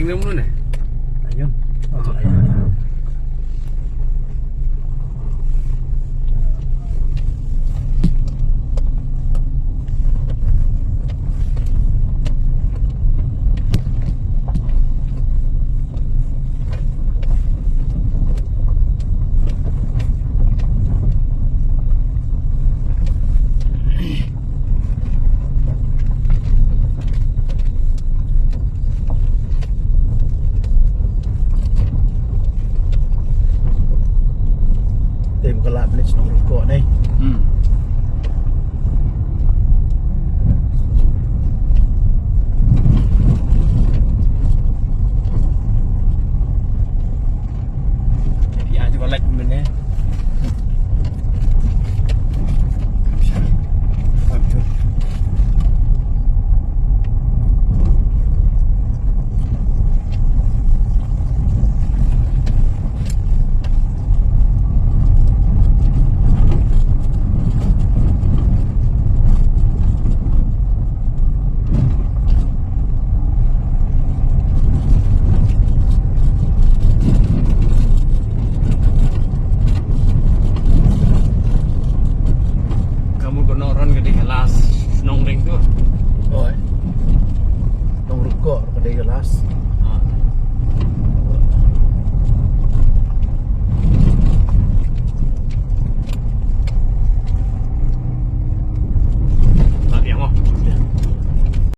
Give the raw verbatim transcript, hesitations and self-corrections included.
Ni mulu ni. Ayun. Te ba ka lah pynleit shnong Rukok ne. Hmm. Ïa, ju ka lait mynne. Ka mut ka Nohron ka dei ka last shnong ring tu. Oi. Shnong Rukok ka dei ka last. Ah.